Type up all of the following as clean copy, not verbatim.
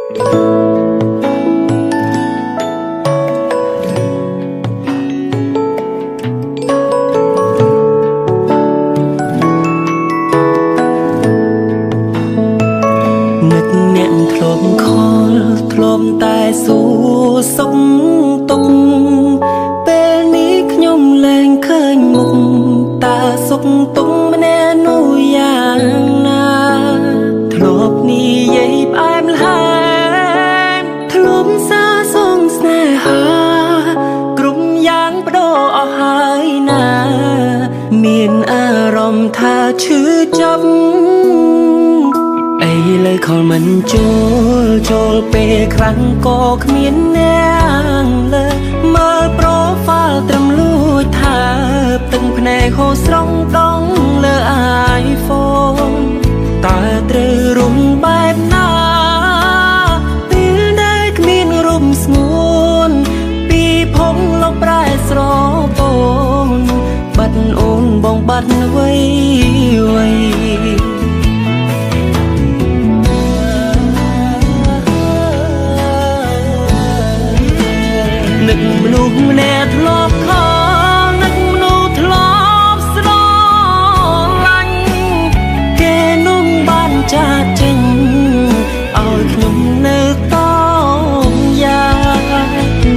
នឹកអ្នកធ្លាប់ខលធ្លាប់តែសួរសុខទុក្ខពេលនេះខ្ញុំលែងឃើញមុខតើសុខទុក្ខម្នាក់នោះយ៉ាងណាធ្លាប់និយាយផ្អែមល្ហែមធ្លាប់សាសងស្នេហាគ្រប់យ៉ាងបដូរអស់ហើយណាមានអារម្មណ៍ថាឈឺចាប់ ឥឡូវខលមិនចូលចូលពេលខ្លាំងក៏គ្មានអ្នកលើមើល profile ត្រឹមលួចថាទឹងភ្នែកហូរស្រង់ដងលើ iPhone តើត្រូវរុំបែបណាពេលដែលគ្មានរុំស្ងួនពីភងលោកប្រែស្រពោនបាត់អូនបងបាត់វ័យវ័យ នឹកមនុស្សម្នាក់ធ្លាប់ខលនឹកមនុស្សធ្លាប់ស្រឡាញ់គេនោះបានចាកចេញឲ្យខ្ញុំនៅតងយ៉ា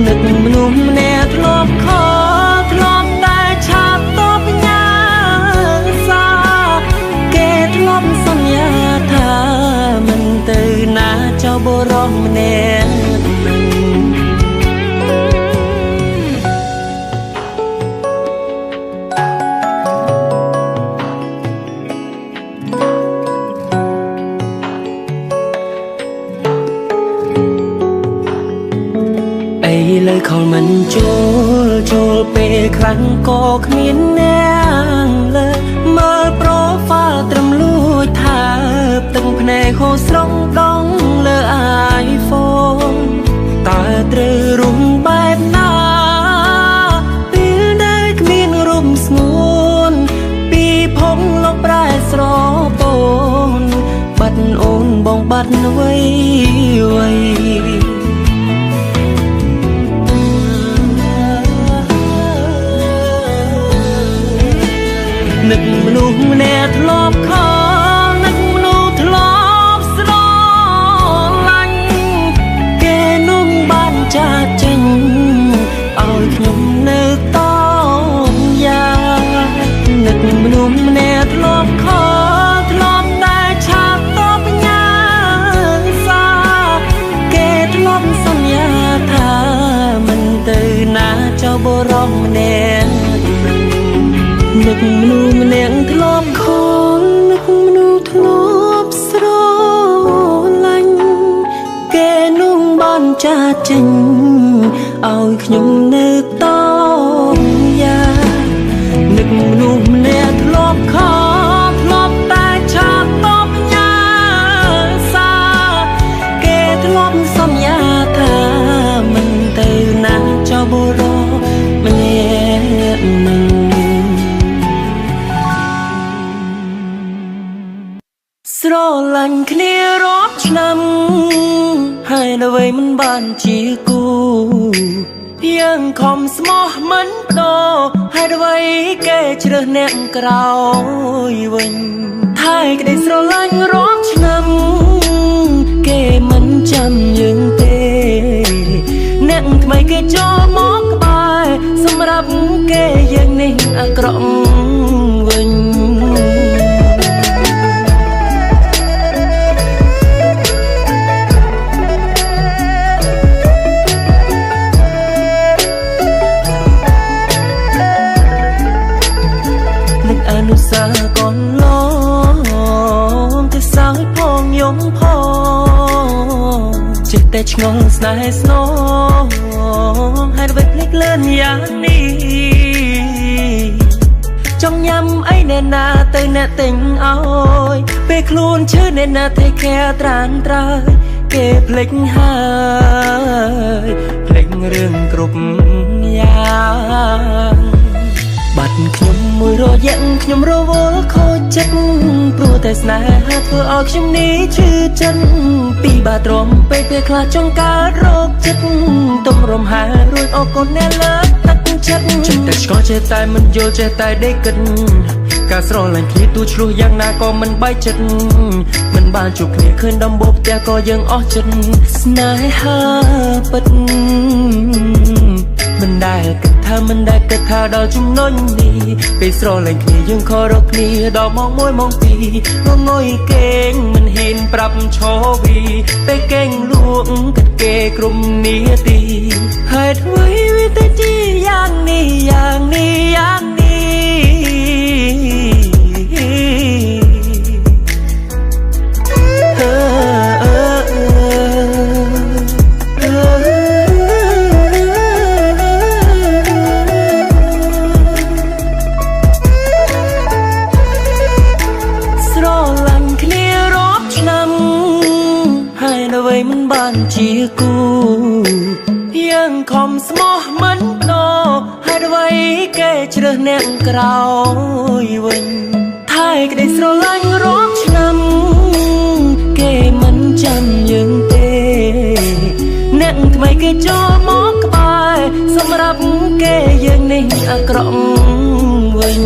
នឹកមនុស្សម្នាក់ធ្លាប់ខលធ្លាប់តែឆាតតបញ៉ាសាគេធ្លាប់សន្យាថាមិនទៅណាចោលបុរសម្នាក់នឹង ឥឡូវខលមិនចូលចូលពេលខ្លាំងក៏គ្មានអ្នកលើមើល profile ត្រឹមលួចថាទឹងភ្នែកហូរស្រង់ដងលើ iPhone តើត្រូវរុំបែបណាពេលដែលគ្មានរុំស្ងួនពីភងលោកប្រែស្រពោនបាត់អូនបងបាត់វ័យវ័យ នឹកមនុស្សម្នាក់ធ្លាប់ខលនឹកមនុស្សធ្លាប់ស្រឡាញ់គេនោះបានចាកចេញឲ្យខ្ញុំនៅតងយ៉ានឹកមនុស្សម្នាក់ធ្លាប់ខលធ្លាប់តែឆាតតបញ៉ាសាគេធ្លាប់សន្យាថាមិនទៅណាចោលបុរសម្នាក់នឹង នឹកមនុស្សម្នាក់ធ្លាប់ខលនឹកមនុស្សធ្លាប់ស្រឡាញ់គេនោះបានចាកចេញឲ្យខ្ញុំនៅតងយ៉ានឹកមនុស្សម្នាក់ធ្លាប់ខលធ្លាប់តែឆាតតបញ៉ាសាគេធ្លាប់សន្យាថាមិនទៅណាចោលបុរសម្នាក់នឹង ស្រឡាញ់គ្នារាប់ឆ្នាំហើយអ្វីមិនបានជាគូយើងខំស្មោះមិនបដូរហើយអ្វីគេជ្រើសអ្នកក្រោយវិញថៃក្តីស្រឡាញ់រាប់ឆ្នាំគេមិនចាំយើងទេអ្នកថ្មីគេចូលមកក្បែរសម្រាប់គេយើងនេះអាក្រក់វិញ នឹកអនុសាកនឡងទៅសើចផងយំផងចិត្តតែឆ្ងល់ស្នេហ៍ស្នងហេតុអ្វីភ្លេចលឿនយ៉ាងនេះចង់ញ៉ាំអីអ្នកណាទៅអ្នកទិញឲ្យពេលខ្លួនឈឺអ្នកណា take care ត្រានត្រើយគេភ្លេចហើយភ្លេចរឿងគ្រប់យ៉ាង បាត់ខ្ញុំមួយរយៈខ្ញុំរវល់ខូចចិត្តព្រោះតែស្នេហាធ្វើឲ្យខ្ញុំនេះឈឺចិត្តពីបាទ្រាំពេកពេលខ្លះចង់កើតរោគចិត្តទុំរំហារួចអរគុណអ្នកលើកទឹកចិត្តចេះតែឆ្កល់ចេះតែមិនយល់ចេះតែដេកគិតការស្រឡាញ់គ្នាទូឆ្លោះយ៉ាងណាក៏មិនបែកចិត្តមិនបានជួបគ្នាឃើញដំបូលផ្ទះក៏យើងអស់ចិត្តស្នេហាពិតមិនដែលគិតថាមិនដែលគិតថាដល់ចំណុចនេះពេលស្រឡាញ់គ្នាយើងខរកគ្នាដល់ម៉ោង1ម៉ោង2ងងុយគេងមិនហ៊ានប្រាប់ឈវីពេលគេងលួងគិតគេក្រុមនាទីហេតុអ្វីវាទៅជាយ៉ាងនេះយ៉ាងនេះយ៉ាងនេះស្រឡាញ់គ្នារាប់ឆ្នាំហើយនៅវិញមិនបានជាគូយើងខំស្មោះមិនបដូរហេតុអ្វីគេជ្រើសអ្នកក្រោយវិញថែក្តីស្រឡាញ់រាប់ឆ្នាំគេមិនចាំយើងទេអ្នកថ្មីគេចូលមកក្បែរសម្រាប់គេយើងនេះអាក្រក់វិញ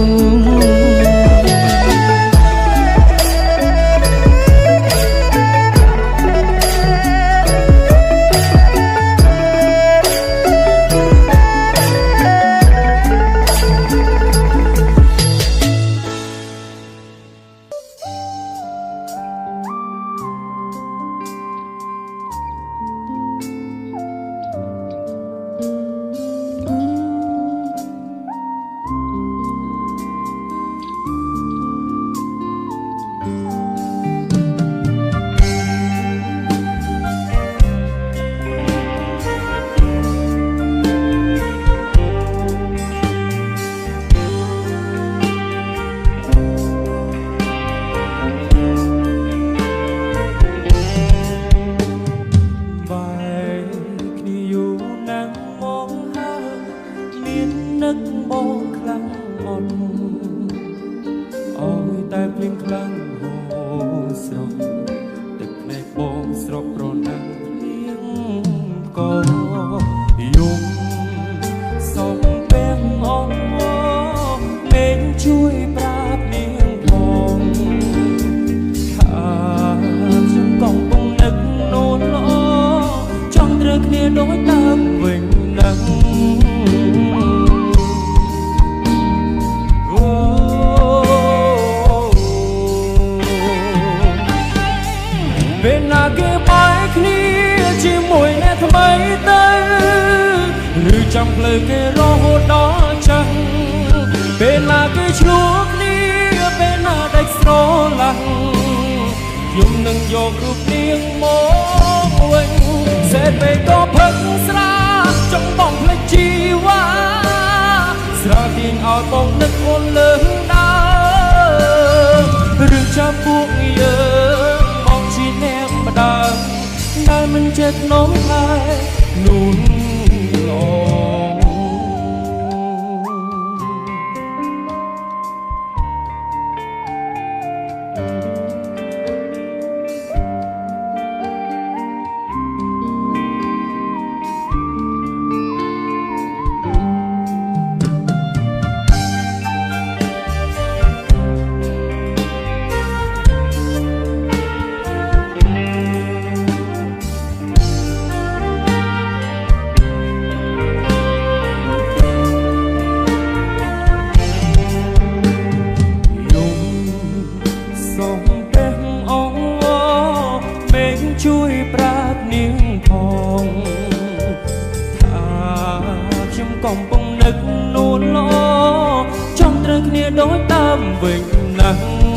កំពុងនឹកនួនល្អចង់ត្រូវគ្នាដូចដើមវិញណាស់